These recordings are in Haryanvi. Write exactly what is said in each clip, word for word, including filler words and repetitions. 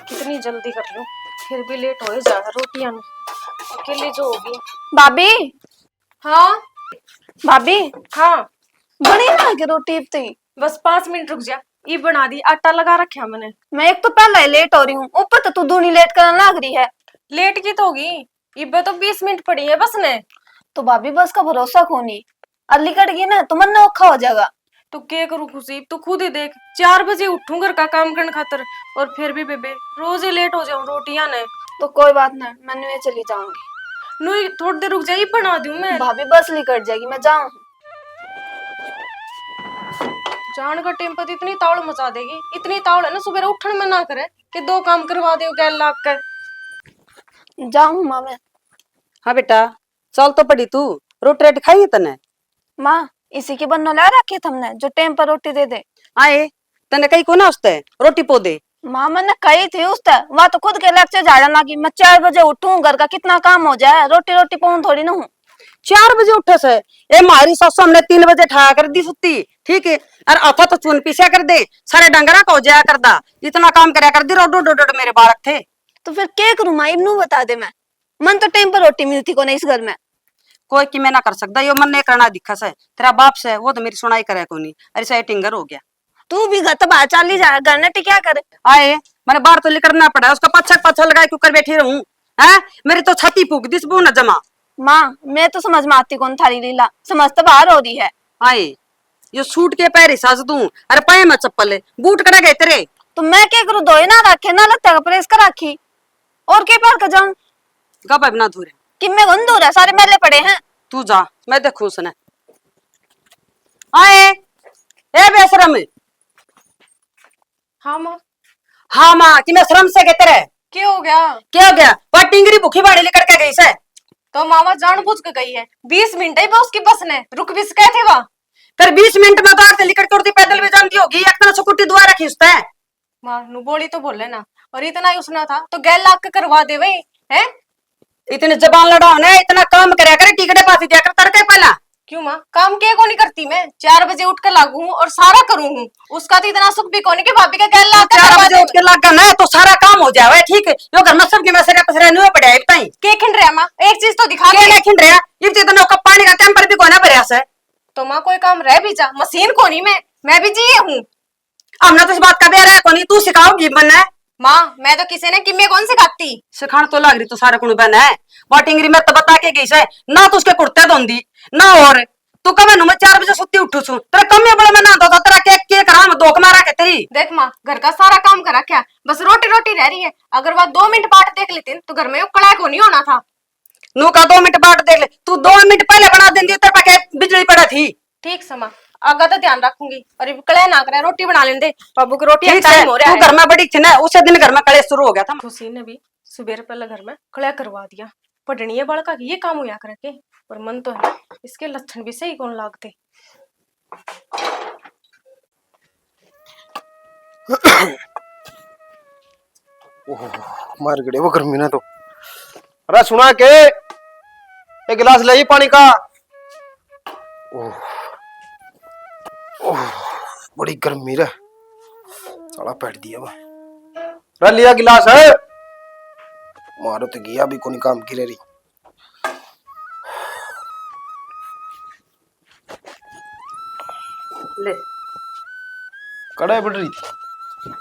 कितनी जल्दी कर लूं, फिर भी लेट हो ही जाएगा रोटियां में, अकेली जो होगी। भाभी। हाँ। भाभी। हाँ। बनी ना के रोटी इतनी? बस पाँच मिनट रुक जा, ये बना दी, आटा लगा रखा मैंने। मैं एक तो पहले ही लेट हो रही हूँ, ऊपर तो तू दूनी लेट करने लाग रही है। लेट की तो होगी, इब्बे तो बीस मिनट पड़ी है बस ने। तो भाभी, बस का भरोसा कोनी, अली कट गई ना तो मन औखा हो जाएगा। तो के करूँ खुशी, तू खुद ही देख, चार बजे उठूं घर का काम करने खातर, और फिर भी बेबे रोज ही लेट हो जाऊं रोटियां ने। तो कोई बात ना, मैं नुए चली जाऊंगी। नुई थोड़ी देर रुक जाइए, बना दूं मैं। भाभी, बस ली कट जाएगी, मैं जाऊं। जान का टेम पर इतनी तावड़ मचा देगी, इतनी तावड़ है ना, सुबह उठण में ना करे कि दो काम करवा दे गैल लाग के। जाऊं माँ मैं। हाँ बेटा, चल तो पड़ी तू, रोटी राटी खाई है तने? माँ, इसी की बन्नो ला रखी थमने जो टेम पर रोटी दे दे। आए, तने कही को ना उसते रोटी पो दे। माँ, मैंने कही थी उसते, वह तो खुद के लेक्चर झाड़न लगी। मैं चार बजे उठूं, घर का कितना काम हो जाए, रोटी रोटी पाऊं थोड़ी ना हूँ। चार बजे उठे से? ए, मारी सासू हमने तीन बजे ठाया कर दी सुत्ती, ठीक है? और आथा तो चून पीसा कर दे, सारे डंगरा का हो जाया करदा, इतना काम करया कर दी, रोडो डोडो मेरे बालक थे। तो फिर के करूँ माँ, इब नू बता दे। मैं मन तो टाइम पर रोटी मिलती कोनी इस घर में। कोई किमे ना कर सकदा, यो मन ने करना दिखा से। तेरा बाप से, वो तो मेरी सुनाई करे कोनी। अरे से टिंगर हो गया। तू भी घर तो बाहर चाली जा, घर ने टिकया कर। आए, मैंने बाहर तो निकलना पड़ा, उसका पाछा पाछा लगा क्यों कर बैठी रहूं? हैं? मेरी तो छाती फूक दिस बू न जमा। माँ, मैं तो समझ में आती कौन थारी लीला, समझ तो बाहर हो रही है। आए, यो सूट के पैर साज तू, अरे पाए में चप्पल, बूट कड़ा गए तेरे? तो मैं क्या करूँ, धोए ना रखे ना, लत्ते का प्रेस कर रखी, और के पहन के जाऊं? गप अपना धोरे। किम्मे कौन धोरा, सारे मैले पड़े हैं। तू जा, मैं देखूं उसने। आए, ए बेशरम। हाँ माँ। हाँ माँ, कि मैं शर्म से के तेरे। के हो गया? के हो गया? वह टिंगरी भूखी बाड़ी लेकर के गई से। तो माँ, वह जानबूझ के गई है, बीस मिनट ही बस उसकी बस ने, रुक भी सके थे वह। फिर बीस मिनट में तो आके लिकड़ के उड़ती पैदल भी जानती होगी, एक तरह से कुट्टी दुआ रखी उसने। माँ, नु बोली तो बोले ना, और इतना ही उसने था तो गैल लाग के करवा दे भाई, हैं? इतनी जबान लड़ाओ ना, इतना काम करया करे, टिकटे पासी दिया कर तड़के पहला। क्यों माँ, काम के को नहीं करती मैं? चार बजे उठ के लागू हूँ और सारा करूँ हूँ। उसका तो इतना सुख भी कोनी कि भाभी के गैल लाग के चार करवा बजे दे। उठ के लाग गया ना तो सारा काम हो जावे, ठीक है? यो घर में सबके में सरिया पसरिया नुए पड़े हैं, बताई। के खिंड रहा माँ, एक चीज तो दिखा के दे। नहीं खिंड रहा, इब तो इतना का पानी का कैंपर भी कोना भरया से। तो माँ, कोई काम रह भी जा, मशीन कोनी मैं, मैं भी जीए हूँ। हमने तो इस बात का बेरा है कोनी, तू सिखाओगी मन्ने? माँ, मैं तो किसी ने किम्मे कौन सिखाती। सिखाण तो लाग रही तू सारे कुण बहन है। वा टिंगरी मैं तो बता के गई से, ना तो उसके कुर्ते धोंदी, ना और। तू कब नु मैं चार बजे सुत्ती उठू छू, तेरे कम में बड़ा मैं नहाता था, तेरा के, के करा मैं धोक मारा के तेरी। देख माँ, घर का सारा काम कर रखा, बस रोटी रोटी रह रही है। अगर वह दो मिनट बाट देख लेती न, तो घर में यो कड़ा को नहीं होना था। नू का दो मिनट बाट देख ले, तू दो मिनट पहले बना देंदी, तेरे पाके बिजली पड़ा थी। ठीक समा, आगा तो ध्यान रखूंगी। और इब कले ना करे, रोटी बना लेने दे, बाबू की रोटी का ठीक टाइम है, हो रहा तू है। घर में बड़ी थी ना, उसे दिन घर में कले शुरू हो गया था। खुशी ने भी सुबेर पहले घर में कले करवा दिया। पढ़नी है बालका की, ये काम हुआ करे के, पर मन तो है इसके लक्षण भी सही कौन लागते। ओह, मार गड़े वो गर्मी ने तो। अरे सुना के, एक गिलास ले पानी का। ओह, ओह, बड़ी गर्मी रे, साला बैठ दिया वा। अरे लिया गिलास है, मारो तो गया भी कोनी काम की रे रही। ले। कड़ा बढ़ रही थी।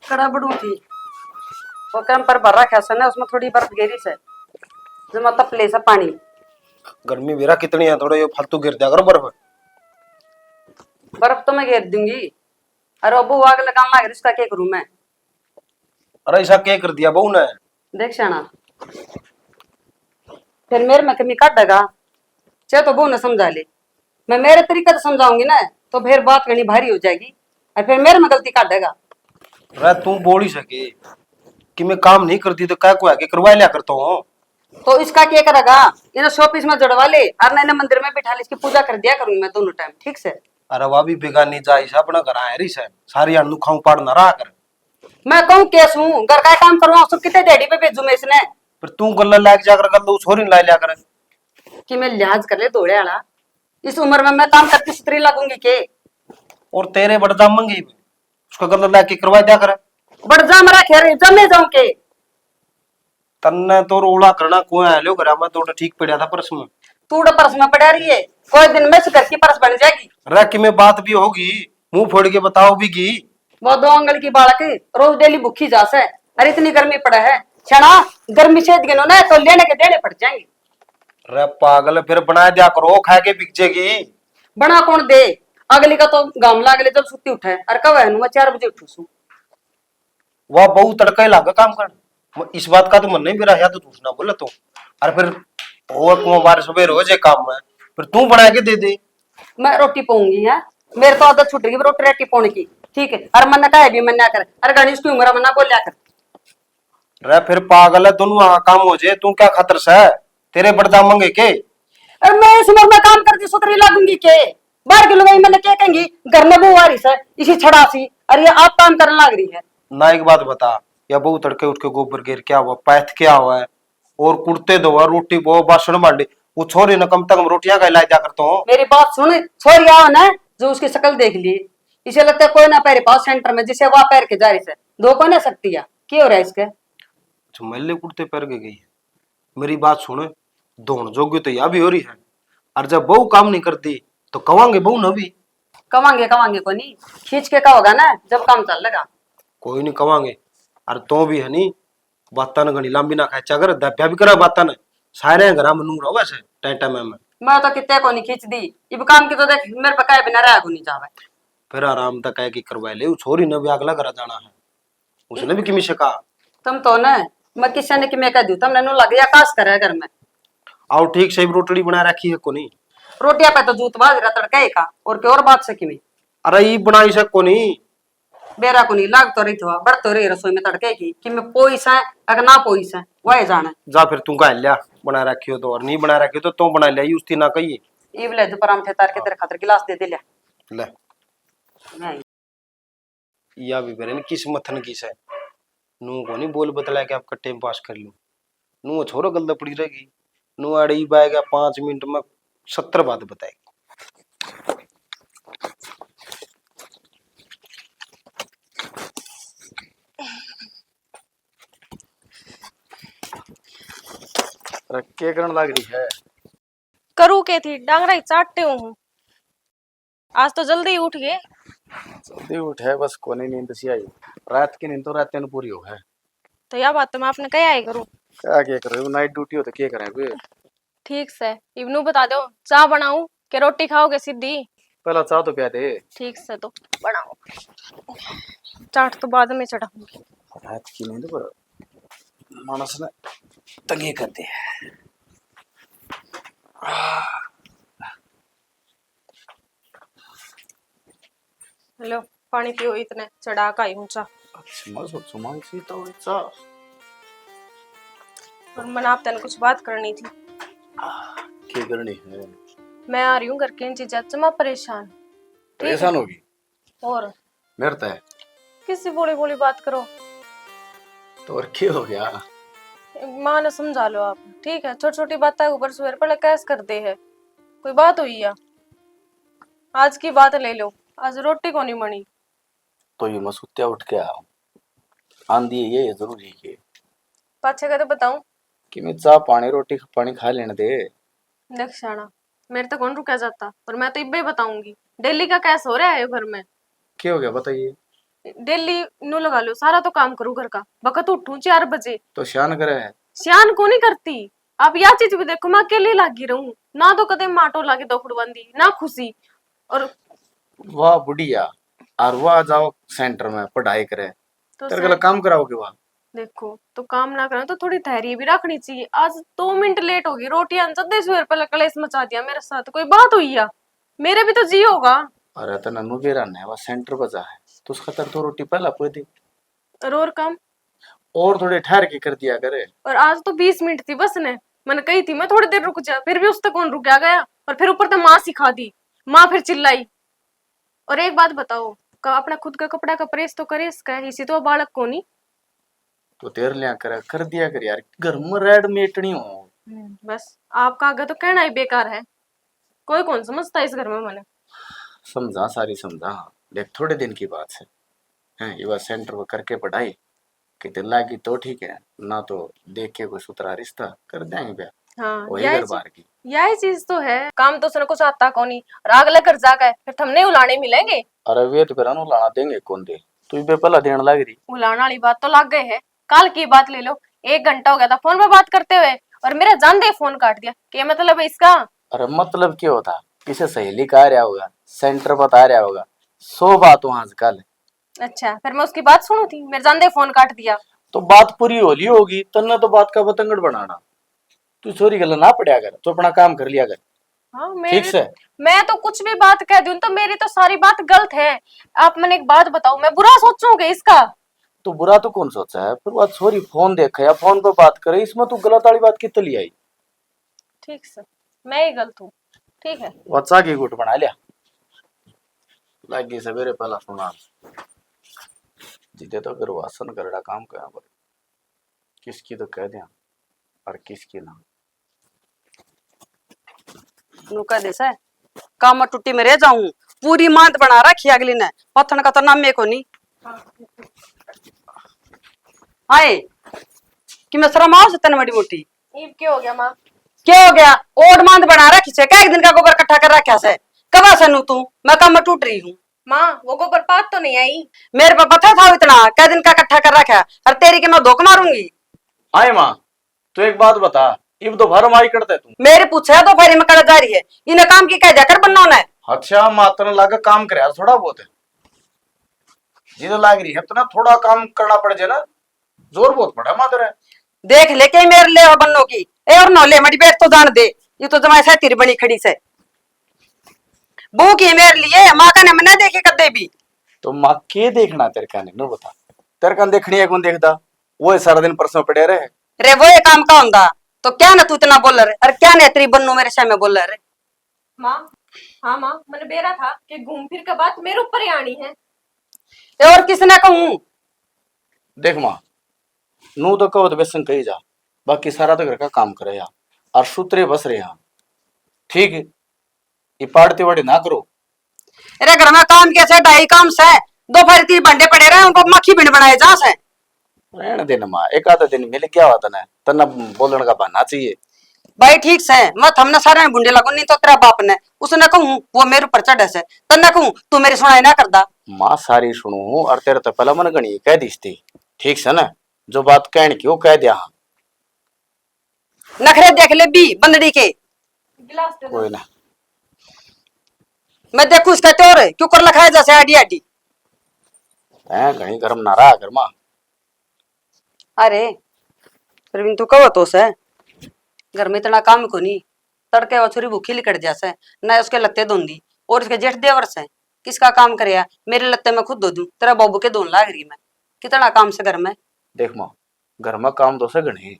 कड़ा बढ़ू थी। वो कैंपर भर रखा से ना, उसमें थोड़ी बर्फ गेरी से, जमा तपले से पानी। गर्मी बेरा कितनी है, थोड़ा ये फालतू गिर दिया करो बर्फ। बर्फ तो मैं घेर दूंगी। अरे अबू आग लगाने लग रही, उसका क्या करूं मैं? अरे ऐसा क्या कर दिया बहू ने? देख शाना, फिर मेरे में कमी काटेगा, चाहे तो बहू ने समझा ले। मैं मेरे तरीके से समझाऊंगी ना, तो फिर बात घणी भारी हो जाएगी और फिर मेरे में गलती काटेगा। अरे तू बोल ही सके कि मैं काम नहीं करती तो क्या को आके करवा लिया करता हूँ। तो इसका क्या करेगा? इन्हें शोपीस में जड़वा ले और ना इन्हें मंदिर में बिठा ले, इसकी पूजा कर दिया करूंगी मैं दोनों टाइम, ठीक से? अरे वह भी बेगानी जाई से, अपना घर आए रही से, सारी अनु खाऊं पाड़ ना रहा कर। मैं कहूँ कैस हूँ, घर का काम करवाऊँ, सब कितने दिहाड़ी पे भेजू मैं इसने? पर तू गल्ला लायक जाकर गल्ला उस होरी ला लिया कर। कि मैं लिहाज कर ले धोले वाला, इस उम्र में मैं काम करती सुतरी लगूंगी के? और तेरे बड़ जामंगी, उसका गल्ला लाके करवा दिया कर। बड़ जा मरा खेर जमे जाऊं के। तन्ने तो रोला करना कोई आया लो करा, मैं तो ठीक पड़ा था परस में। तू तो परस में पड़ा रही है, कोई दिन में से घर की परस बन जाएगी। रे कि मैं बात भी होगी, मुंह फोड़ के बताओ भी की। वो दो आंगल की बालक रोज डेली भूखी जा से। अरे इतनी गर्मी पड़े है, छना गर्मी से गिनो ना तो लेने के देने पड़ जाएंगे। रे पागल, फिर बना दिया करो, खा के बिक जाएगी। बना कौन दे? अगली का तो गामला अगले जब सुत्ती उठे, अरे कब है मैं चार बजे उठू सू। वाह, बहू तड़का ही लागे काम कर। म-, इस बात का तो मन नहीं मेरा, या तो झूठ ना बोले तो। अरे फिर वो कुआं बार सुबह रोज एक काम है, फिर तू बना के दे दे। मैं रोटी पाऊंगी है, मेरे तो आदत छूट गई रोटी राटी पाने की, ठीक है। अरे मन्ने कहे भी मन्ना कर, अरे घणी उसकी उम्र मन्ना बोलिया कर। रे फिर पागल है, दोनों का काम हो जाए, तू क्या खतर से? तेरे बड़दा मंगे के? अरे मैं इस उम्र में काम करती सुतरी लागूंगी के? बाहर की लुगाई मैंने क्या कहेंगी, घर में बहू आ रही से, इसी छड़ा सी, अरे ये आप काम करने लाग रही है। ना एक बात बता, या बहू तड़के उठ के गोबर गिर क्या हुआ, पैथ क्या हुआ है, और कुर्ते धोवा, रोटी वो, बासण मांडे, वो छोरी ने कम से कम रोटियां का इलाज जा करता हूँ। मेरी बात सुन, छोरी आओ ना, जो उसकी शक्ल देख ली, इसे लगता है कोई ना पैर पास सेंटर में, जिसे वह पैर के जा रही से, दो कोई ना सकती है, क्या हो रहा है इसके? अच्छा, मैले कुर्ते पहन के गई है। मेरी बात सुन, धोण जोगी तो या भी हो रही है, और जब बहू काम नहीं करती तो कवांगे बहू न भी। कवांगे, कवांगे कोनी, खींच के कहोगा ना जब काम चल लगा। कोई नहीं कवांगे। और तो भी है नी, बातां ने घणी लंबी ना खेचा कर, दब्या भी करा बातां ने। सारे घरा में नूर होवे से टाइम टाइम में। मैं तो कित्ते कोनी खींच दी, इब काम की तो देख मेरे पे काहे बिना रहा कोनी जावे। फिर आराम तक है कि करवा ले, उ छोरी ने भी अगला घर जाना है। उसने भी किमी से कहा। तुम तो ना, मैं किसी ने किमे कह दूं, तुमने नु लग या कास करे घर में। आओ ठीक से रोटड़ी बना रखी है कोनी? रोटियां पे तो जूत बाज रहा तड़का ही का, और के और बात से किमी? अरे ई बनाई से कोनी? बेरा कोनी, लाग तो रही थवा, बढ़ तो रही रसोई में तड़के की, कि मैं पोई से अगर ना पोई से, वह जाने। जा फिर तू कह लिया, बना रखी हो तो, और नहीं बना रखी हो तो तू बना लिया, उसती ना कहिए। इब ले दो परांठे तार के तेरे खातर गिलास दे दे ले। ले। मैं या भी बेरे किस्मत थन की सै। नू कोनी बोल बतला के आपका टाइम पास कर लूं। नू छोरो गलदा पड़ी रहेगी। नू आड़े ही बाएगा पाँच मिनट में सत्तर बात बताएगी। अरे के करण लाग रही है? करू के थी, डांगरा ही चाटते हूँ। आज तो जल्दी ही उठ गए। जल्दी उठे, बस कोनी नींद सी आई। रात की नींद तो रात ने पूरी हो है। तो या बात तो मैं आपने कहा ही करूँ। क्या, क्या करो, नाइट ड्यूटी हो तो क्या करें फिर? ठीक से, इबनू बता दो, चाय बनाऊं के रोटी खाओगे सीधी? पहला चाय तो पिया दे। ठीक से, तो बनाओ, चाट तो बाद में चढ़ाऊंगी। रात की नींद पर मानस ने तंगे कर दे। लो, पानी पियो, इतने चढ़ा का ही ऊंचा। अच्छा, मैं सोचू मांग सी तो ऊंचा। और मन आप तने कुछ बात करनी थी। आ, के करनी है? मैं आ रही हूँ घर की इन चीजा से मैं परेशान। ठीक है? परेशान होगी? और? मेरे तय। किसी बोली बोली बात करो। तो और के हो गया? माँ ने समझा लो आप, ठीक है? छोटी छोटी बातों के ऊपर सवेर पहले कैस कर दे है। कोई बात हुई या? आज की बात ले लो, आज रोटी कोनी बनी। तो ये मैं सुत्या उठ के आया हूँ। आंधी है ये जरूरी है। पाछे का तो बताऊं? कि मैं चाय पानी, रोटी पानी खा लेने दे। देख शाना, मेरे तो कौन रुका जाता, पर मैं तो इब्बे बताऊंगी। डेली का कैस हो रहा है घर में। क्या हो गया बताइए? डेली नू लगा लो, सारा तो काम करूँ घर का, बखत उठूं चार बजे। तो शान करे है। शान को नहीं करती। अब या चीज भी देखो, मैं अकेली लागी रहूं ना, तो कदे माटो लागे दो खुड़बंदी ना खुशी। और वाह बुढ़िया, और वाह जाओ सेंटर में पढ़ाई करे। तो तेरे गला सर काम कराओगे वाह? देखो, तो काम ना करें तो थोड़ी धैर्य भी रखनी चाहिए। आज दो मिनट लेट होगी, रोटियां जद्दे सवेर पहले कलेश मचा दिया मेरे साथ। कोई बात हुई या? मेरे भी तो जी होगा। अरे तो नन्नू बेरा ने वह सेंटर बजा है, तो उसका तर तो रोटी पहला पोई दे। और, और काम? और थोड़े ठहर के कर दिया करे। और आज तो बीस मिनट थी बस ने, मैंने कही थी मैं थोड़ी देर रुक जा, फिर भी उस तक कौन रुक गया गया। और फिर ऊपर तो माँ सिखा दी, माँ फिर चिल्लाई। और एक बात बताओ, क-, अपना खुद का कपड़ा का प्रेस तो करे इसका, इसी तो बालक को नहीं। तो तेरे लिया कर, कर दिया कर यार, घर में रेड मेटनी हो। हम्म, बस आपका आगे तो कहना ही बेकार है, कोई कौन समझता इस घर में मने। समझा, सारी समझा, देख थोड़े दिन की बात है। हैं, ये बात सेंटर पर करके पढ़ाई, किते लागी तो ठीक है, ना तो देख के कोई सुथरा रिश्ता कर देंगे ब्याह। हाँ, वही यही घर चीज, बार की। यही चीज तो है। काम तो उसने कुछ आता कोनी, और अगले घर जाकर फिर थमने उलाने मिलेंगे। अरे वे तो फिर उलाना देंगे कौन दे, तू इबे पहला देने लाग रही। उलाने वाली बात तो लग गए है, कल की बात ले लो, एक घंटा हो गया था फोन पे बात करते हुए, और मेरा जानते ही फोन काट दिया। क्या मतलब है इसका? अरे मतलब क्या होता, किसी सहेली का आ रहा होगा, सेंटर बता रहा होगा, सौ बात हो आजकल। अच्छा, फिर मैं उसकी बात सुनूं थी, मेरे जानते फोन काट दिया। तो बात पूरी हो ली होगी, तन्ने तो बात का बतंगड़ बनाना। तू छोरी गल ना पड़या कर, तू अपना काम कर लिया कर। हाँ, ठीक मेरी, से? मैं तो कुछ भी बात कह दूं तो मेरी तो सारी बात गलत है। आप मैंने एक बात बताओ, मैं बुरा सोचूंगी इसका? तू बुरा तो कौन सोचा है, फिर वह छोरी फोन देखे या फोन पे बात करे, इसमें तू गलत वाली बात कित ले आई? ठीक से, मैं ही गलत हूँ। ठीक है। वो चाह की घूट बना लिया। लागी सवेरे पहला सुना। जिदे तो फिर वासन करड़ा काम करा पर किसकी तो कह दिया और किसकी ना। नु कह दे से, काम में टुट्टी में रह जाऊं, पूरी मांद बना रखी अगली ने, पत्थन का तो नामे को नहीं। आए, कि मैं शर्म आओ से तन बड़ी मोटी। इब क्या हो गया माँ? क्या हो गया? ओड मांद बना रखी से, कै दिन का गोबर इकट्ठा कर रखा से, कब से नु तू, मैं काम में टूट रही हूँ। माँ, वो गोबर पात तो नहीं आई? मेरे पे पता था इतना, कै दिन का इकट्ठा कर रखा, और तेरी के मैं धोख मारूंगी। आए माँ, तो एक बात बता, इब दोपहर में आई करते तू? मेरे पूछे दोपहर में कड़ जा रही है, इन्हें काम की कह दिया कर बन्नो ने। अच्छा, मातन लागे काम करे थोड़ा बहुत, जिद लाग रही है तो ना थोड़ा काम करना पड़ जाए ना, जोर बहुत पड़ा मात्र है। देख ले के मेरे ले बन्नो की, ए और नौले मड़ी बैठ तो जान दे, ये तो जमाई सा तेरी बनी खड़ी से। बू की मेरे लिए माँ का ने मना देखे कदे भी। तो माँ के देखना तेरे का ने, नु बता, तेरे का देखनी है कौन देखता? वो ही सारा दिन परसों पड़े रहे। रे वो ये काम का होंदा, तो क्या ना तू इतना बोल रे, और क्या ना तेरी बन्नू मेरे सामने बोल रे? माँ, हाँ माँ, मैंने बेरा था कि घूम फिर के बात मेरे ऊपर ही आनी है। ए, और किसने कहूँ? देख माँ, नू तो कहो तो बेसन कही जा, बाकी सारा तो घर का काम करे या, और सुतरे बस रहे हैं। ठीक, ये पाड़ती वाड़ी ना करो। अरे घर में काम कैसे, ढाई काम से, दोपहर तीन भांडे पड़े रहे, उनको मक्खी बिन बनाए जा से। रहने दे ना माँ, एक आधा दिन मिल गया हुआ तने, तन्ने बोलने का बहाना चाहिए। भाई ठीक से, मैं थमने सारे में भूंडे लगो, नहीं तो तेरा बाप ने, उसने कहूँ वो मेरे ऊपर चढ़े से, तन्ने कहूँ तू मेरी सुनाई ना करदा। माँ सारी सुनू हूँ, और तेरे तो पहला मन घणी कह दी थी, ठीक से ना, जो बात कहने की वो कह दिया। हाँ, नखरे देख ले बी बंदड़ी के। गिलास दे दो। कोई ना। मैं देखूं इसका त्योर क्यों कर लखाया जैसे आडी आडी। हैं, घणी गरम ना रहा घर में। अरे, प्रवीण, तू कहो तो से, घर में इतना काम को नहीं, तड़के वो छोरी भूखी लिकड़ जा से, ना उसके लत्ते धोंदी, और इसके जेठ देवर से, किसका काम करे? मेरे लत्ते मैं खुद धो दूं, तेरा बाबू के धोन लाग रही मैं, कितना काम से घर में। देख माँ, घर में काम तो से घणे,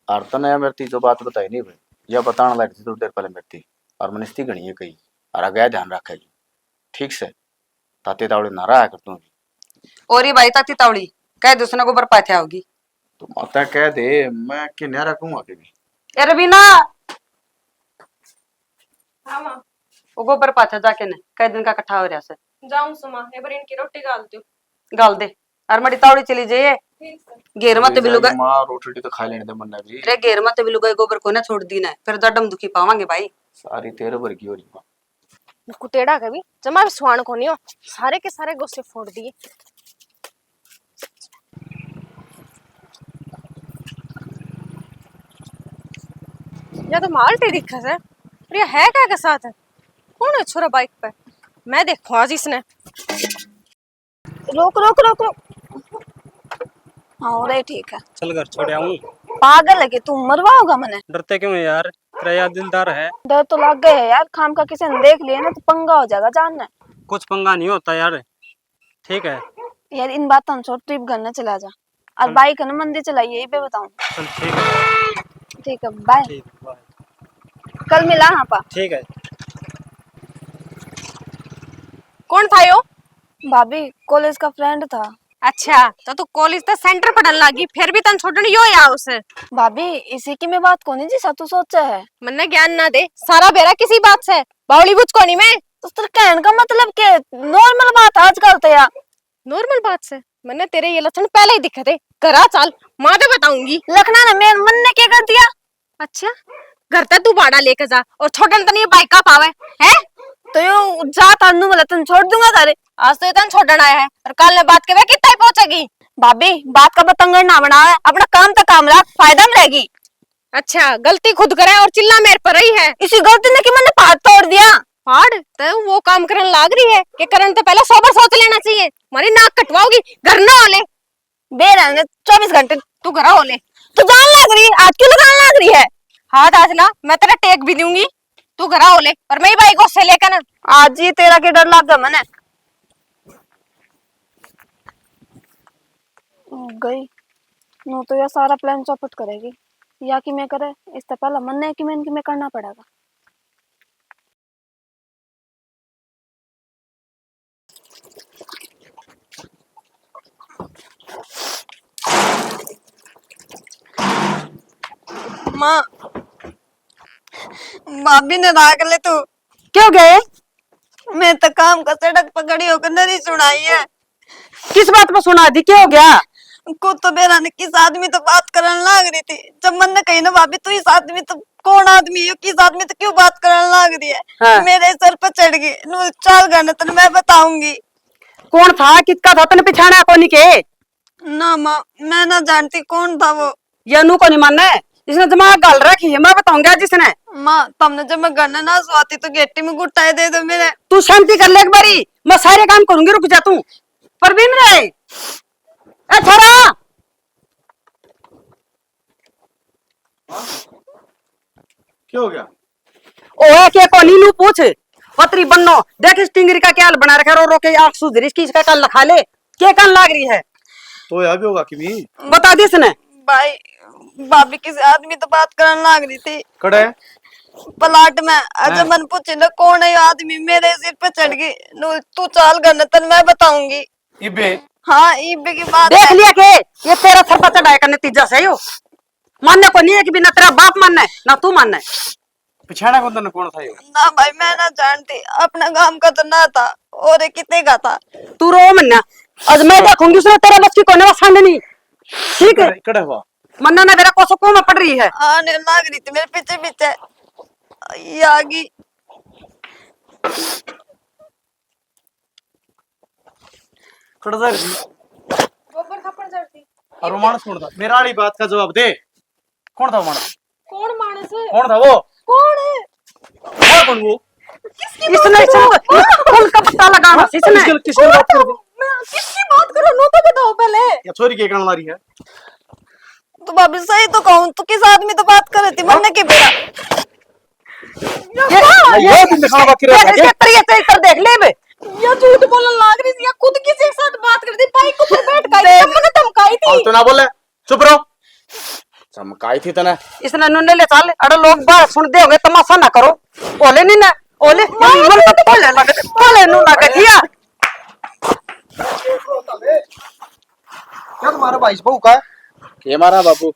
और तने या मेरे ती जो बात बताई नहीं भाई, या बताने लग थी थोड़ी देर पहले मेरे ती, और मैंने इसकी घणी है कही, और आगे ध्यान रखेगी, ठीक से। ताते तावड़े ना रहा कर तू भी। और ये भाई ताती तावड़ी, कह दे उसने गोबर पाथे आओगी। तो माता कह दे, मैं के न्यारा कहूँ आगे भी। ए रवीना। हाँ माँ। वो गोबर पाथे जाके ने, कई दिन का इकट्ठा हो रहा से। जाऊं सुमा, एक बार इनकी रोटी गाल दो। गाल दे। और मड़ी तावड़ी चली जाइए। ठीक से। घेर मत अभी बिलुगा। माँ, रोटी तो खा लेने दे मन्ना भी। अरे घेर मत बिलुगा, गोबर को ना छोड़ दी ना, फिर दडम दुखी पावांगे भाई। सारी तेरे भर की हो रही माँ। कुतेड़ा के भी जमा भी सुहान कोनी हो, सारे के सारे गोसे फोड़ दिए। या तो माल टेढ़ी खस है, पर ये है क्या के साथ है? कौन है छोरा बाइक पे? मैं देखूं आज इसने। रोक, रोक, रोक, रोक। हाँ, रे, ठीक है। चल घर छोड़ आऊं। पागल है कि तू? मरवाओगा मने? डरते क्यों है यार? तेरा यार दिलदार है। डर तो लग गए है यार, खाम का किसी ने देख लिया ना तो पंगा हो जाएगा, जान ना। कुछ पंगा नहीं होता यार, ठीक है। यार इन बातों छोड़, तू घर ना चला जा। और चल। बाइक है ना मंदिर चलाइए, ये भी बताऊं। चल ठीक है। ठीक है, बाय। ठीक है, बाय। कल मिला हाँ पा। ठीक है। कौन था यो? भाभी, कॉलेज का फ्रेंड था। अच्छा, तो तू कॉलेज तो सेंटर पढ़न लागी, फिर भी तन छोड़न यो या उसे? भाभी, इसी की मैं बात कोनी जिसा तू सोचे है। मन्ने ज्ञान ना दे, सारा बेरा किसी बात से, बावली बुझ कोनी मैं। तो तेरे कहने का मतलब के नॉर्मल बात आजकल तो यार। नॉर्मल बात से, मैंने तेरे ये लक्षण पहले ही दिखे थे। घरा चाल, माँ तो बताऊंगी। लखना ने मैं, मन ने क्या कर दिया? अच्छा, घर तक तू भाड़ा लेके जा और छोड़न तने ये बाइक का पावे, हैं? तो यो जा तानू, मतलब तन छोड़ दूंगा घर। आज तो ये तन छोड़न आया है और कल ने बात के वे कितना ही पहुंचेगी। भाभी, बात का बतंगड़ ना बनावे, अपना काम तो काम रख, फायदा में रहेगी। अच्छा, गलती खुद करे और चिल्ला मेरे पर रही है। इसी गलती ने कि मैंने पहाड़ तोड़ दिया। पहाड़? तो वो काम करन लाग रही है कि करन तो पहले सौ बार सोच लेना चाहिए। हमारी नाक कटवाओगी, घर ना हो ले। बेरा ने चौबीस घंटे। तू घरा हो ले। तू जान लाग रही, हाथ क्यों लगान लाग रही है? हाथ आज ना, मैं तेरा टेक भी दूंगी। तू घरा हो ले और मैं ही भाई को से लेकर ना। आज ही तेरा के डर लाग गया मने। गई। नो तो यह सारा प्लान चौपट करेगी। या कि मैं करे, इससे पहला मन्ने कि मैं इनकी मैं करना पड़ेगा। माँ, भाभी ने राख ले तू। क्यों गए? मैं तो काम का सड़क पकड़ी होकर नरी सुनाई है। किस बात पर सुना दी, क्या हो गया? को तो बेरा ने किस आदमी तो बात करन लाग रही थी। जब मन ने कही ना, भाभी तू इस आदमी तो कौन आदमी है, किस आदमी तो क्यों बात करन लाग रही है? हाँ। मेरे सर पर चढ़ गई। नू चाल गाने तन मैं बताऊंगी। कौन था, किसका था, तने पिछाणा कोनी के? ना माँ, मैं ना जानती कौन था वो। ये नू कोनी माने, इसने दिमाग घाल रखी है, मैं बताऊंगी आज इसने। माँ, तुमने जब मैं घर ना सुआती तो गेटी में गुट्टा ही दे दो मेरे। तू शांति कर ले एक बारी, मैं सारे काम करूंगी, रुक जा तू। परवीन रे, ए छोरा। क्या हो गया? ओए, के कोनी नू पूछ। पतरी बन्नो, देख इस टिंगरी का क्या हाल बना रखा, रो रो के आंख सूज रही इसकी, इसका कल लखा ले। के कान लाग रही है? तो या भी होगा किमी। बता दे इसने। भाई, भाभी किसी आदमी तो बात करन लाग रही थी। कड़े? प्लाट में। अजय हैं? मन पूछे ना कौन है ये आदमी, मेरे सिर पे चढ़ गई। नू, तू चाल घर न, तन मैं बताऊंगी। इबे? हाँ, इबे की बात देख है। लिया के ये तेरा सर पर चढ़ाए का नतीजा सही हो। मानने को नहीं है कि भी ना तेरा बाप मानना है, ना तू मानना है। पिछाणा कौन तन्ने कौन था यो? ना भाई, मैं ना जानती, अपना गांव का तो ना था, और ये कितने का था। तू रो मन्ना, आज मैं देखूंगी उसने तेरा बस की कोने में सांडनी। ठीक है? कड़े, कड़े हुआ? मन्ना ना मेरा कोसो को में पड़ रही है। आने लाग रही थी मेरे पीछे पीछे, ये आ गई। कट जा रही। गोबर थप्पड़ जड़ती। और वो मानस कौन था? मेरा वाली बात का जवाब दे। कौन था वो मानस? कौन मानस? कौन था वो? कौन है? था कौन वो? किसकी इसने, बात इसने करो? तो, इसने कौन का पता लगाना, इसने? किसकी, किसकी बात करो? मैं किसकी बात करो? नो तो बताओ पहले। या छोरी के कहने ला रही है? तो भाभी सही तो कहूँ, तू किस आदमी तो बात कर रही थी? मन्ने के बेरा। ये, ये, ये तुम दिखाना बाकी रह गया। इसके तरीके से इधर देख ले बे। ये झूठ बोलने लाग रही थी, ये खुद किसी के साथ बात कर रही थी, बाइक ऊपर बैठ कर देख। मन्ने धमकाई थी। फालतू ना बोले, चुप रहो। धमकाई थी तने। इसने नुन्ने ले चल, अरे लोग बाहर सुन दे होंगे, तमाशा ना करो। ओले नहीं ना, ओले, मारो मन तो तो बोले लगे, बोले नु लगे दिया। क्या तुम्हारा भाई बहू का है? के मारा बाबू?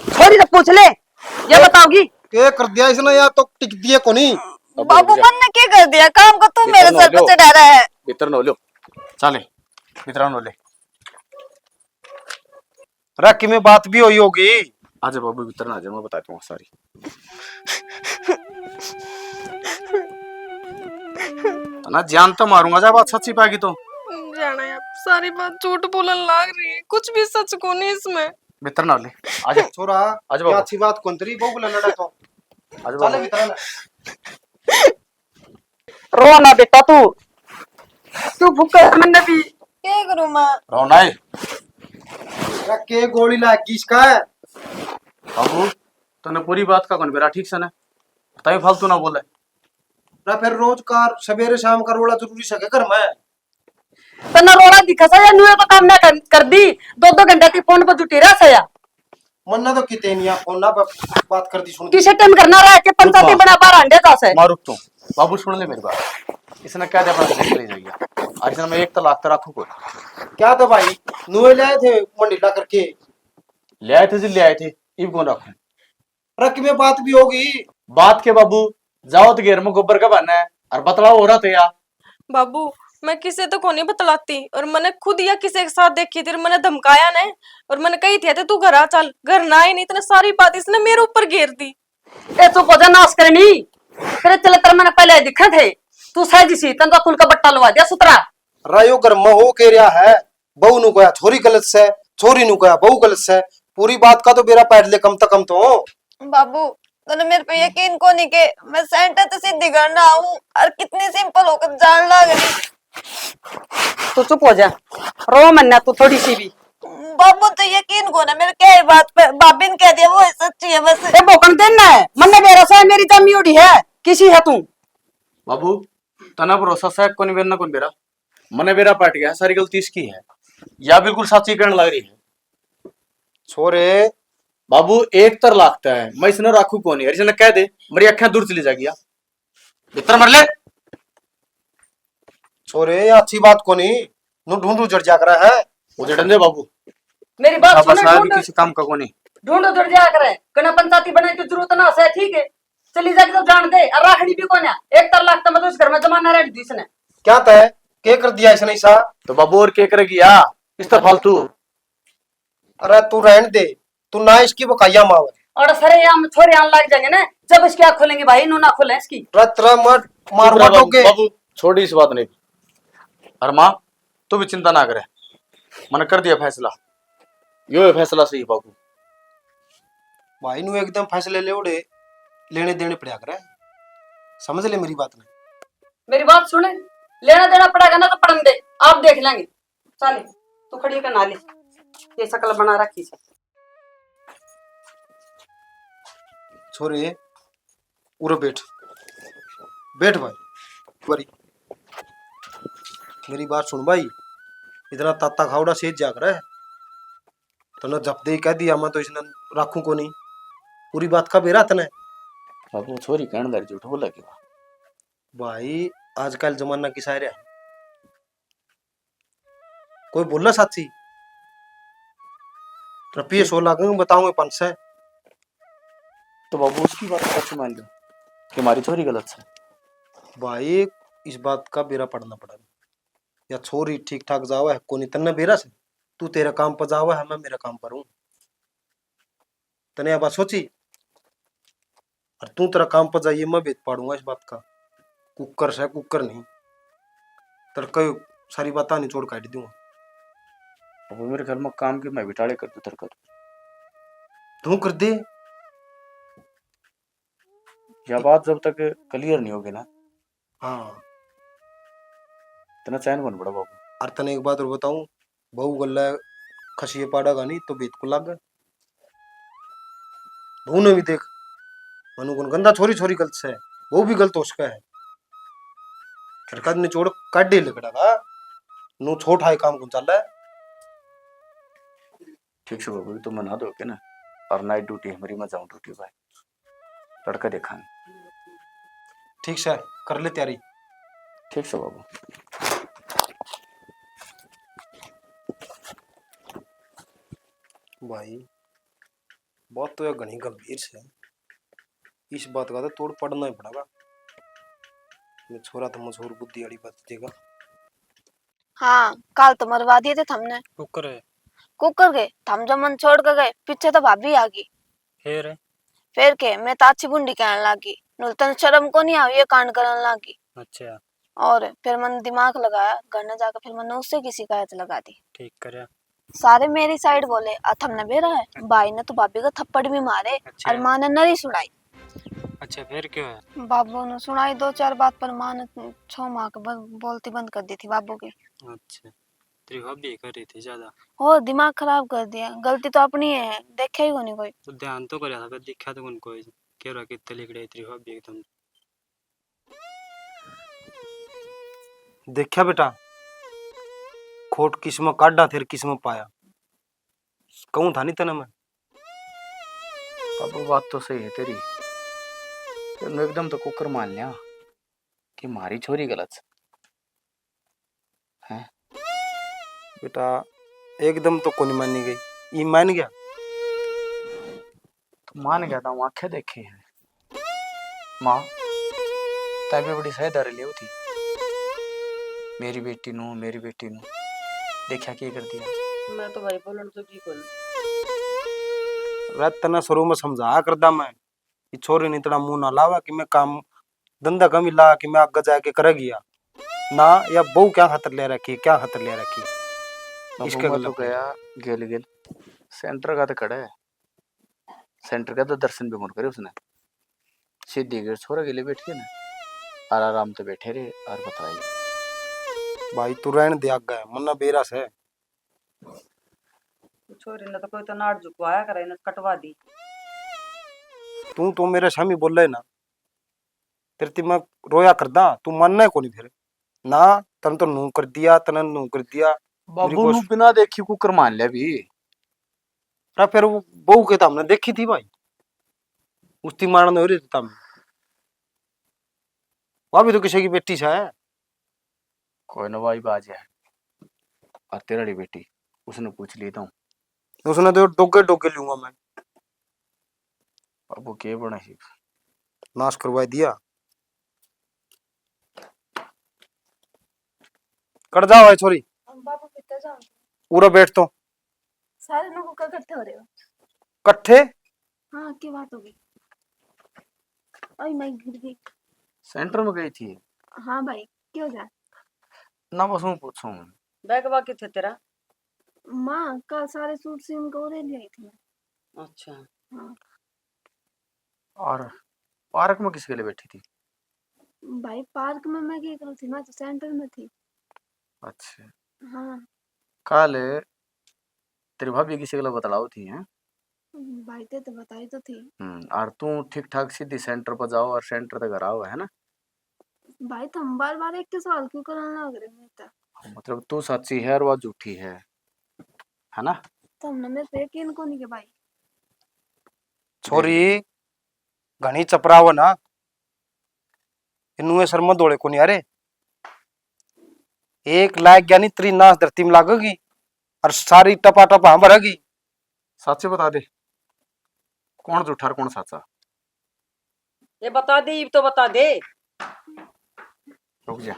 छोरी से पूछ ले, ये बताओगी। के कर दिया इसने यार, तो टिक दिए कोनी। बाबू, मन ने क्या कर दिया? काम को तू मेरे सर पे चढ़ा रहा है। भीतर न हो लो। चले, भीतर न हो ले। रे, किमे बात भी हुई होगी। आजा बाबू, भीतर ना आजा, मैं बता दूंगा सारी। ना जान तो मारूंगा जा बात सच्ची पाएगी तो। जाना यार, सारी बात झूठ बोलन लाग रही है, कुछ भी सच कोनी इसमें। भीतर ना ले। आजा। छोरा, आजा ये बाबू। अच्छी बात कौन तेरी बहू को लड़ा तो। आजा चल बाबू। भीतर ना। रो ना बेटा तू, तू भूखा है मन्ने भी। के करूं मां? रो ना। अरे के गोली लागी इसका? बाबू, तन्ने पूरी बात का कौन बेरा ठीक से ना? तई फालतू ना बोले। ना फिर रोज का सवेरे शाम का रोला जरूरी सके घर में? तन्ने रोड़ा दिखा सा या नुए तो काम ना कर, कर दी, दो दो घंटा की फोन पर जुटी रह सा या। मन्ना तो किते नहीं आ फोन ना पर बात कर दी सुन। किसे टाइम करना रहा के पंचायती बना बाहर अंडे जा से। माँ रुक तू, बाबू सुन ले मेरी बात। इसने क्या देखा चले जाइए। और इसने मैं एक तलाक तो रखू कोई। क्या तो भाई नुए ले आए थे मंडीला करके? ले आए थे जी, ले आए थे, इब कौन रखू? रख में बात भी होगी। बात के बाबू, जाओ तो घेर में गोबर का बहाना है और बतलाओ हो रहा थे या। बाबू, मैं किसे तो कोनी बतलाती, और मैंने खुद या किसी के साथ देखी थी, और मैंने धमकाया ने, और मैंने कही थी, "ते तू घर आ चल।" घर ना आई नहीं, इतने सारी बात इसने मेरे ऊपर घेर दी। ए, चुप हो जा, नाश करनी। तेरे चले तर मैंने पहले दिखे थे, तू सहजी सी, तन तो खून का बट्टा लवा दिया सुतरा। रायो घर में हो के रहा है, बहू नु कहा छोरी गलत से, छोरी नु कहा बहू गलत से। पूरी बात का तो बेरा पाट ले कम से कम तो। बाबू, तने मेरे पे यकीन कोनी के मैं सेंटर ते सीधी घर ना आऊं और कितनी सिंपल होकर जान लाग रही। तू चुप हो जा, रो मन्ना तू थोड़ी सी भी। बाबू तो यकीन कोनी मेरे क्या बात पे, भाभी ने कह दिया वो सच्ची है बस। ए भोकन दे ना, मन्ने बेरा सा मेरी जमी उड़ी है, किसी है तू? बाबू, तना भरोसा सै कोनी बेरा ना कोनी बेरा, मने बेरा पाट गया, सारी गलती इसकी है, या बिल्कुल साची कहने लग रही है। छोरे, बाबू एक तर लागता है, मैं इसने राखू कोनी, अरे इसने कह दे, मेरी अखियां दूर चली जागी। भीतर मर ले। छोरे, ये अच्छी बात कोनी, नु ढूंढ उजड़ जा करा है। उजड़न दे बाबू। मेरी बात सुन, ढूंढ किसी काम का कोनी। ढूंढ उजड़ जा करे, कना पंचायती बने की जरूरत ना से, ठीक है? चली जा के तो जान दे, और राखड़ी भी कोन्या। एक तर लाख तो मतलब इस घर में जमाना रह दी इसने। क्या तय? के कर दिया इसने ऐसा? तो बाबू और के कर गया? इस तरह फालतू। अरे तू रहन दे, तू ना इसकी बकाइया माव। और सरे हम छोरे आन लग जाएंगे ना, जब इसकी आँख खोलेंगे भाई, नू ना खोले इसकी। अरे तेरा मत मार चुप रह बाबू, बाबू, छोड़ इस बात ने। और माँ, तू भी चिंता ना करे, मैंने कर दिया फैसला, यो है फैसला सही बाबू। भाई नु एकदम फैसले ले उड़े, लेने देने पड़ा करे, समझ ले मेरी बात ने। मेरी बात सुन, लेना देना पड़ेगा ना तो पड़न दे, आप देख लेंगे। चल, तू खड़ी होकर नहा ले, ये शकल बना रखी से। छोरे, उरे बैठ, बैठ भाई, बारी। मेरी बात सुन भाई, इतना ताता खावड़ा सेज जाग रहा है, तन्ने झप दे ही कह दिया, मैं तो इसने राखूं को नहीं। पूरी बात का बेरा तने। बाबू, छोरी कहने लग झूठ बोला क्यों? भाई, आजकल जमाना किसा रहा, कोई बोला साची? रुपये सौ लाख में बताऊंगे पाँच सौ। तो बाबू, उसकी बात कैसे मान लो कि हमारी छोरी गलत है? भाई, इस बात का बेरा पड़ना पड़ा। या छोरी ठीक ठाक जावा है, कोनी तन्ने बेरा से, तू तेरे काम पर जावा है, मैं मेरे काम पर हूँ। तने अब सोची, और तू तेरा काम पर जाइए, मैं भेद पाड़ूंगा इस बात का। कुकर से कुकर नहीं, तड़के सारी बातें निचोड़ काट दूंगा। अब मेरे घर में काम की मैं बिटाले कर दूं तेरे को। तू कर दे। या बात जब तक क्लियर नहीं होगी ना, हाँ। इतना चैन कौन पड़ा बाबू? और तने एक बात और बताऊं, बहू गल्ला खसिए पाड़ेगा नहीं तो बेत को लागे। बहू ने भी देख, मनु कौन गंदा छोरी, छोरी गलत से, बहू भी गलत हो सका है। खिड़का निचोड़ काटे लकड़ा का, नु छोट हाई काम कौन चल है। ठीक से बाबू, तुम नहा धो के ना, और नाइट ड्यूटी है मेरी, मैं जाऊँ ड्यूटी पे। तड़के देखांगे। ठीक से, कर ले तैयारी। ठीक से बाबू। भाई, बात तो यार घणी गंभीर से, इस बात का तो तोड़ पड़ना ही पड़ेगा। ये छोरा तो मशहूर बुद्धि वाली बात देगा। हाँ, काल तो मरवा दिए थे थमने। कुकर है। कुकर के? थम जब मन छोड़ के गए, पीछे तो भाभी आ गई। फिर? फिर के, मैं तो अच्छी बुंडी कहने लागी, नुलतन शर्म को नहीं आई, ये कांड करने लागी। अच्छा। और फिर मन दिमाग लगाया, घर ने जाकर फिर मैंने उससे की शिकायत लगा दी। ठीक करया। सारे मेरी साइड बोले, आ थमने बेरा है। अच्छा। भाई ने तो भाभी को थप्पड़ भी मारे। अच्छा। और माँ ने नरी सुनाई। अच्छा, फिर क्या है? बाबू ने सुनाई दो चार बात, पर माँ ने छो माँ के ब-, बोलती बंद कर दी थी बाबू की। अच्छा, तेरी भाभी कर रही थी ज्यादा। हो, दिमाग खराब कर दिया। गलती तो अपनी है, देखा ही कोनी कोई। तो ध्यान तो करया था, पर देखा तो कोनी कोई। के रहा कितने लिकड़े तेरी भाभी एकदम। देखा बेटा, खोट किस में काढ़ा, फिर किस में पाया। कहूँ था नहीं तने मैं। बाबू, बात तो सही है तेरी, पर मैं एकदम तो कुकर मान लिया कि म्हारी छोरी गलत है। हैं? बेटा, एकदम तो कोनी मानी गई, ई मान गया? तो मान गया था, हूँ आंखें देखी है। माँ, तै भी बड़ी सह धर लियो थी। मेरी बेटी नू, मेरी बेटी नू। देखा के कर दिया। मैं तो भाई बोलण तो की करूं। रात तना शुरू में समझाया करदा मैं कि छोरी ने इतना मुंह ना लावा कि मैं काम धंधा कमी ला कि मैं आगे जाके कर गया ना। या बहू क्या खातर ले रखी, क्या खातर ले रखी? बाबू, इसके मैं गला तो पे। गया गेल गेल सेंटर का तो खड़ा है। सेंटर का तो दर्शन भी कौन करे उसने। सीधी गेट छोरा के लिए बैठ के ना, और आराम से बैठे रहे और बताइए। भाई, तू रहन दे आगे, मन्ना बेरा से। छोरी ने तो कोई तो नाड़ झुकवाया करे, इन्हें कटवा दी। तू तो मेरे सामने बोले ना, तेरे ते मैं रोया करदा, तू मानना है कोनी फिर। ना, तन तो नू कर दिया, तन नू कर दिया। मेरी बाबू, नू गोस- बिना देखी कुकर मान लिया भी। अरे फिर वो बहू के तो हमने देखी थी भाई, उसकी मारन हो रही थी तम। वह भी तो किसी की बेटी सा है। कोई ना भाई, बाज है। और तेरा बेटी, उसने पूछ ली तो। उसने तो डोगे डोगे लूंगा मैं। अब वो के बने सी? नाश करवा दिया। कट जाओ, है छोरी। हम बाबू भीतर जाओ। उरे बैठ तो। सारे लोगों का इकट्ठे हो रहे हो? इकट्ठे? हाँ, की बात हो गई? ओए, मैं गिर गई। सेंटर में गई थी? हाँ भाई, क्यों जा? ना, बस यूं पूछूं। बैग वा किथे तेरा? माँ, कल सारे सूट सीन को उरे ले आई थी मैं। अच्छा। हाँ। और पार्क में किस के लिए बैठी थी? भाई, पार्क में मैं क्या करूँ थी, मैं तो सेंटर में थी। अच्छा। हाँ। कल तेरी भाभी किसी के लिए बतलाओ थी, हैं? भाई, ते तो बताई तो थी। हम्म, और तू ठीक ठाक सीधी सेंटर पर जाओ और सेंटर तक घर आओ, है ना? भाई, तुम बार बार एक के सवाल क्यों करने लग रहे हो मेरे तक? मतलब, तू सच्ची है और वो झूठी है, है ना? तुमने मेरे पे यकीन को नहीं के भाई। छोरी घणी चपराव ना, इनुए सर में दौड़े कोनी। अरे, एक लाग गया नी, तेरी नाश धरती में लागेगी और सारी टपा टपा हम भरेगी। सच बता दे, कौन झूठा और कौन सच्चा? ये बता दे, इब तो बता दे। रुक जा।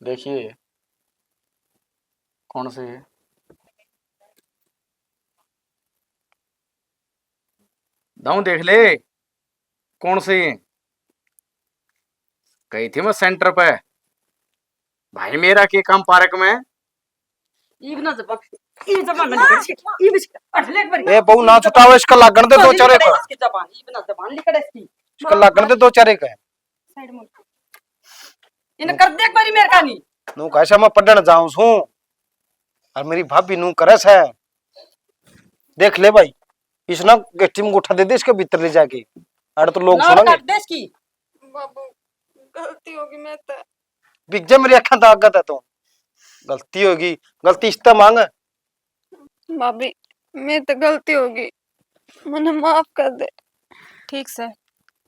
देखिए, कौन से है? दाऊं देख ले, कौन से हैं? गई थी मैं सेंटर पे, भाई मेरा के काम पार्क में। इब ना जबान, इब जबान में निकल सी, इब इस-, अरे ले एक बार। ए, बहू ना छुटाओ, इसका लागण दे दो चार एक। इसकी जबान, इब ना जबान निकल इसकी। इसका लागण दे दो चार एक है। साइड में। इन्हें कर दे एक बारी मेरे का नहीं। नू कैसा मैं पढ़न जाऊं सू। और मेरी भाभी नू करे से। देख ले भाई, इसने गेटी में गोठा दे दे इसके भीतर ले जाके। अरे तो लोग ना सुनेंगे। काट दे इसकी। बाबू, गलती होगी मैं तो। बिग जा मेरी अखां तै आगे तै तो। गलती होगी, गलती इसतै मांग। भाभी, मेरे तो गलती होगी, मन्ने माफ कर दे। ठीक से,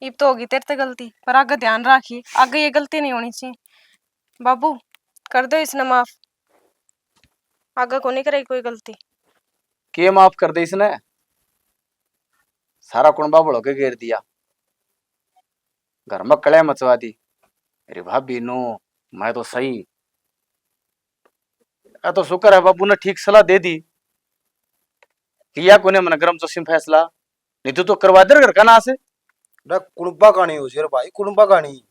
इब तो होगी तेरे ते गलती, पर आगे ध्यान राखी, आगे ये गलती नहीं होनी चाहिए। बाबू, कर दो इसने माफ, आगे को नहीं करेगी कोई गलती। के माफ कर दे इसने? सारा कुणबा भड़ो के घेर दिया, घर में कलह मचवा दी। अरे भाभी नो, मैं तो सही। आ तो शुक्र है बाबू ने ठीक सलाह दे दी। लिया कोने मन गरम जोशी में फैसला, नहीं तो, तो करवा दे घर का नाश। अरे कुणबा कानी हो जेर भाई, कुणबा कानी।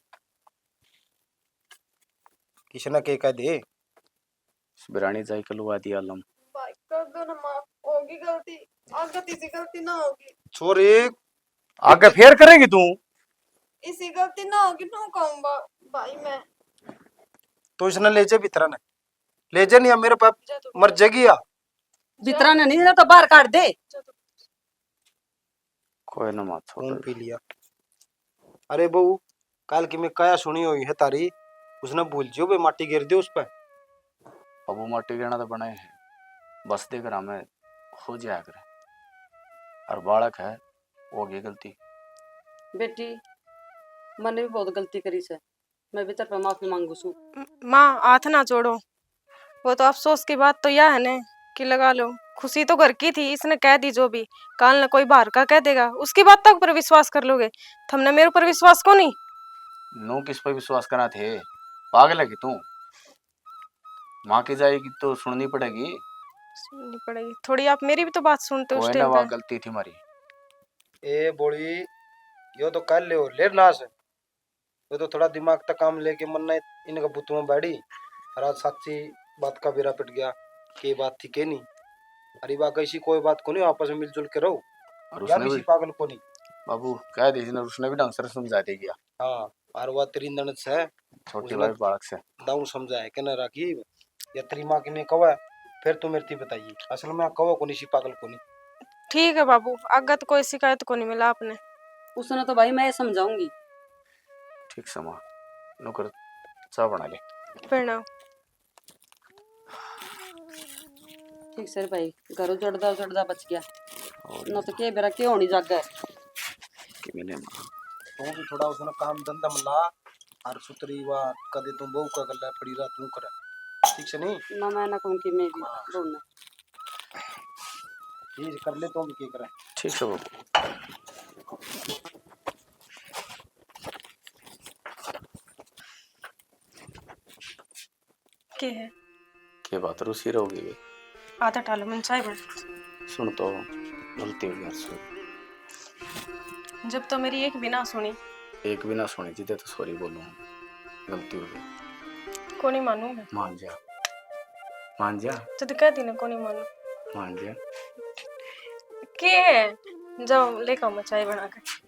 किसने के कह दे? बिरानी जाई कलवा दी आलम। भाई, कर दो ना माफ, होगी गलती, आगे तीसरी गलती ना होगी। छोरी, आगे फेर करेगी तू? इसी गलती ना होगी, नू कहूंगा भाई मैं। तो इसने ले जे भीतर ने, ले जे, नहीं मेरे पाप जा तू। मर जाएगी या। भीतर ने नहीं, ना तो बाहर काट दे। जा तू। कोई ना माँ, छोड़ खून दे। पी लिया। अरे बहू, काल की मैं काया सुनी हुई है तारी, उसने भूल जियो बे, माटी गिर दियो उस पे। अब वो माटी गिरना तो बने है, बस दे घर में हो जाया करे। और बालक है, हो गई गलती। बेटी, मैंने भी बहुत गलती करी से, मैं भी तेरे पे माफी मांगू सू। माँ, हाथ ना जोड़ो, वो तो अफसोस की बात तो यह है ने कि लगा लो, खुशी तो घर की थी, इसने कह दी जो भी, काल ने कोई बाहर का कह देगा, उसकी बातों पर विश्वास कर लोगे? थमने मेरे ऊपर विश्वास को नहीं? नू किस पर विश्वास करा थे? पागल है कि तू? माँ की जाएगी तो सुननी पड़ेगी। सुननी पड़ेगी थोड़ी, आप मेरी भी तो बात सुनते उस कोई ना, टाइम वहाँ पे। गलती थी हमारी। ए बोली, यो तो कल ले हो लेर नाश। वो तो थोड़ा दिमाग तक काम लेके मन ना इनका बुत में बैठी। और आज साची बात का बेरा पिट गया, के बात थी के नहीं। अरे बा कैसी कोई बात को नहीं, आपस में मिलजुल के रहो। और या उसने किसी भी पागल को नहीं। बाबू कह दी थी ना, उसने भी ढंग से समझा देगी। हाँ, और वह तेरी ननद से, छोटी उसने भाई बालक से। दाऊ समझाया के ना राखी, या तेरी माँ की नहीं कवा, फिर तू मेरे ती बताइए। असल में कवा को नहीं सी पागल को नहीं। ठीक है बाबू, आगे तो कोई शिकायत को नहीं मिला आपने। उसने तो भाई मैं समझाऊंगी। ठीक से माँ, नौकर चाय बना ले। प्रणाम। ठीक सर भाई, घर उजड़दा उजड़दा बच गया। और ना तो के बेरा के होनी जागा। कि मैंने माँ। तू भी थोड़ा उसने काम धंधा में ला, और सुतरी वा कदे तू बहू का गल्ला पड़ी रहा तू करे। ठीक से नहीं? ना मैं ना कहूँ कि मैं भी हाँ। बहू ना। ठीक कर ले तू भी के करे। ठीक से बहू। के है? के बात रूसी रहोगी बे? आधा टालो मन चाय बन। सुन तो, गलती हो गई यार, sorry। जब तो मेरी एक भी ना सुनी। एक भी ना सुनी जिदे तो sorry बोलूँ, गलती हो गई। कोनी मानू मैं। मान जा, मान जा। जद कह दी ना कोनी मानू। मान जा। के है? जाओ लेकर आओ मैं चाय बना के।